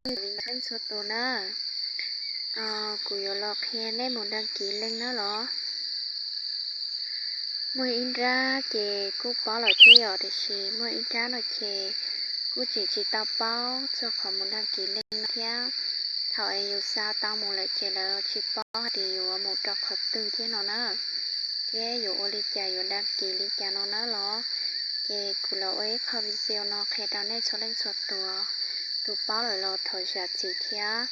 Leej txhua tus na, kuv yuav los qhia nej mus đăng ký link na los. Muaj ib nrab ces kuj paub lawm thiab yom, tiam sis muaj ib nrab no ces kuj tseem tsis tau paub txog qhov mus đăng ký link no thiab. Thaum es yus xa tau mus lawm ces lawv tsis paub hais tias yuav mus rau qhov twg thiab no na, thiab yuav ua li cas yuav đăng ký li cas no na los. Ces kuv los ua ib qho video no qhia rau nej txhua leej txhua tus, tus paub lawm los thov zam txim thiab,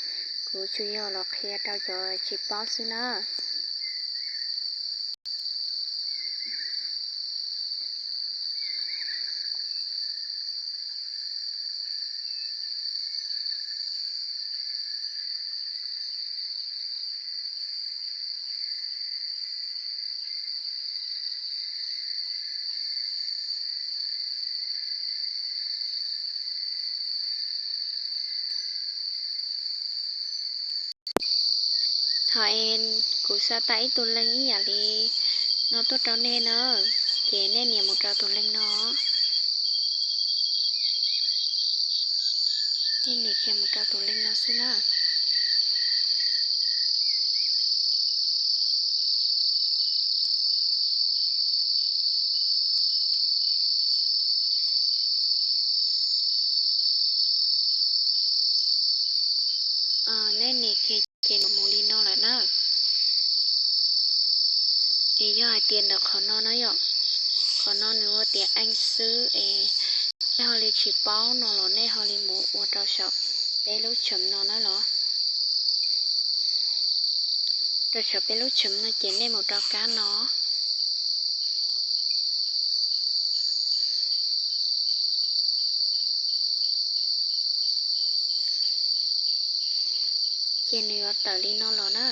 kuv tsuas yog los qhia rau cov tsis paub xwb na. Thaum es kuv xa tau ib tug link ib yam li no tuaj rau nej na, ces nej nias mus rau tus link no. Nej nias kiag mus rau tus link no xwb na. Nej nias kiag ces nws mus li no lawm na. Es yog hais tias ntawm qhov no na yom, qhov no nws ua tias Anh xwb es nej ho li tsis paub no los nej ho li mus ua rau saum peb lub chấm no na los. Rau saum peb lub chấm no ces nej mus rau kab no. Ces nws yuav tawm li no los na.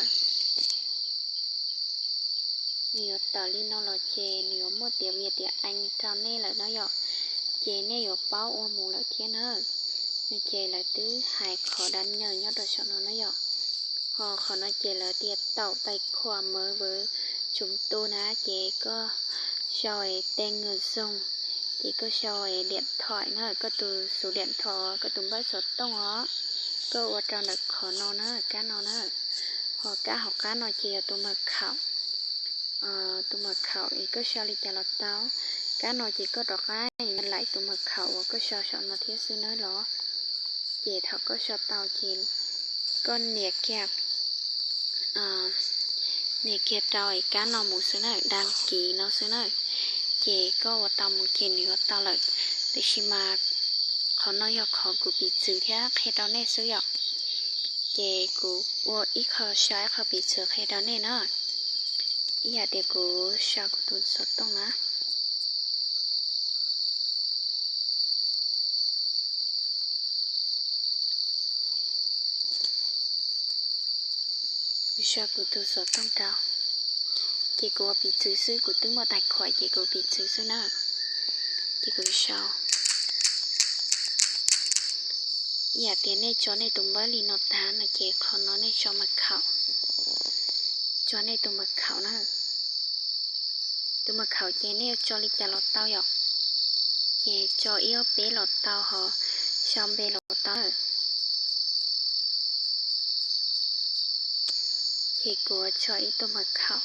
Nws yuav tawm li no los ces nws yuav muaj tias Việt Nam rau nej lawm na yom. Ces nej yuav paub ua mus lawm thiab na. No ces lawv twb hais qhov đăng nhập nyob rau saum no na yom. Ho qhov no ces lawv tias tạo tài khoản mới với chúng tôi na, ces koj sau es tên người dùng, ces koj sau es điện thoại na, koj tus số điện thoại, koj tus npawb xov tooj os, koj ua rau ntawm qhov no na, kab no na. Ho kab hauv qab no ces yog tus mật khẩu, tus mật khẩu es koj sau li cas los tau. Kab no ces koj rov qab laim tus mật khẩu uas koj sau saum no thiab xwb na los. Ces thaum koj sau tau ces koj nias kiag, nias kiag rau es kab no mus xwb na, đăng ký no xwb na. Ces koj ua tau mus ces nws yuav tau lawm. Tiam sis mas qhov no yog qhov kuv piv txwv thiab qhia rau nej xwb yom. Ces kuv ua ib qho, sau ib qho piv txwv qhia rau nej na. Ib yam tias kuv sau kuv tus xov tooj na. Kuv sau kuv tus xov tooj rau. Ces kuv ua piv txwv xwb, kuv twb muaj tài khoản ces kuv piv txwv xwb na. Ces kuv sau. Ib yam tias nej tso nej tus npawb li no tag no ces qhov no nej tso mật khẩu. Tso nej tus mật khẩu na. Tus mật khẩu ces nej yuav tso li cas los tau yom. Ces tso ib ob peb los tau, ho sau npe los tau. Ces kuv tso ib tug mật khẩu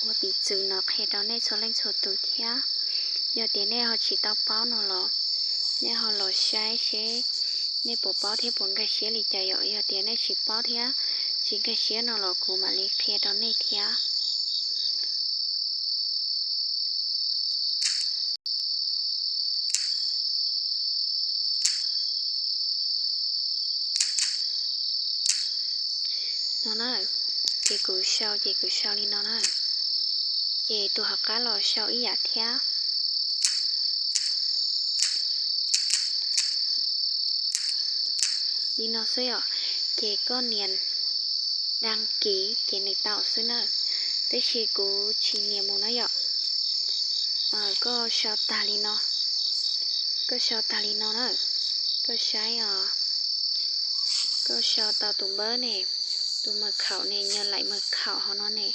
ua piv txwv no qhia rau nej txhua leej txhua tus thiab. Yog tias nej ho tsis tau paub no los nej ho los saib seb nej puas paub thiab puas nkag siab li cas yom. Yog tias nej tsis paub thiab tsis nkag siab no los kuv mam li qhia rau nej thiab. No na, ces kuv sau ces kuv sau li no na. Ces tus hauv qab los sau ib yam thiab. Li no xwb yom. Ces koj nias đăng ký ces nws tau xwb na. Tab sis kuv tsis nias mus na yom. Koj sau tag li no. Koj sau tag li no na. Koj saib os. Koj sau tau tus npawb ne, tus mật khẩu ne, nhập lại mật khẩu hauv no ne.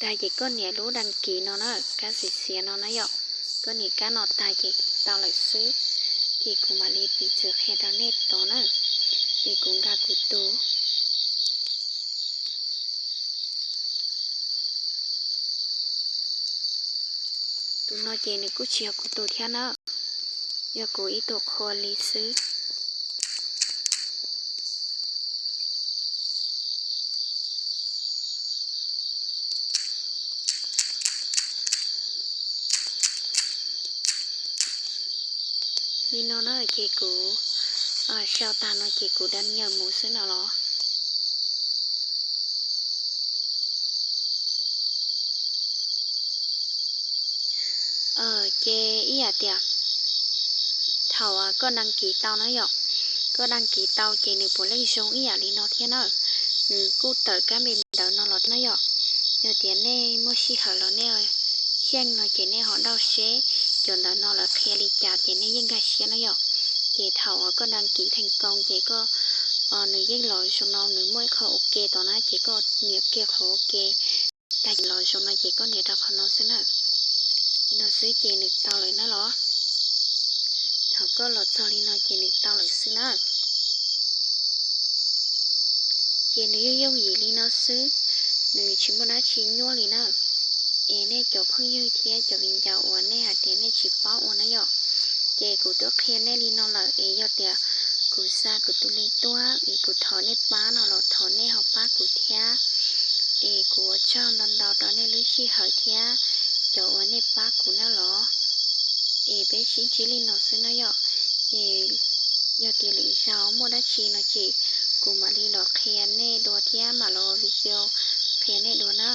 Tag ces koj nias lub đăng ký no na, kab xiav xiav no na yom. Koj nias kab no tag ces tau lawm xwb, ces kuv mam li piv txwv qhia rau nej tod na. Es kuv nkag kuv tus Tus no ces nws kuj tsis yog kuv tus thiab na, yog kuv ib tug qhua li xwb. Li no na ces kuv sau tag no ces kuv da nyaws mus xwb no los. Ces ib yam tias thaum koj đăng ký tau na yom, koj đăng ký tau ces nws puav leej zoo ib yam li no thiab na. Nws kuj tawm kab npe ntawv no los thiab na yom. Yog tias nej muaj sij hawm los nej xyeej no ces nej ho dauj seb cov ntawv no lawv qhia li cas ces nej yeej nkag siab na yom. Ces thaum koj đăng ký thành công ces koj, nws yeej los zoo no, nws muaj ib qho ua ke tod na ces koj nias kiag qhov ua ke, tag kis los zoo no ces koj nias rau qhov no xwb na. Li no xwb ces nws tau lawm na los. Thaum koj los txog li no ces nws tau lawm xwb na. Ces nws yooj yooj yim li no xwb, nws tsis muaj dab tsi nyuaj li na. Es nej cov phooj ywg thiab cov viv ncaus uas nej hais tias nej tsis paub ua na yom, ces kuv twb qhia nej li no lawm es yog tias kuv xa kuv tus link tuaj es kuv thov nej pab no los thov nej ho pab kuv thiab. Es kuv ua tsaug ntau ntau rau nej lub sij hawm thiab cov uas nej pab kuv na los. Es peb sib ntsib li no xwb na yom. Es yog tias lwm zaus muaj dab tsi no ces kuv mam li los qhia nej dua thiab mam los video qhia nej dua na.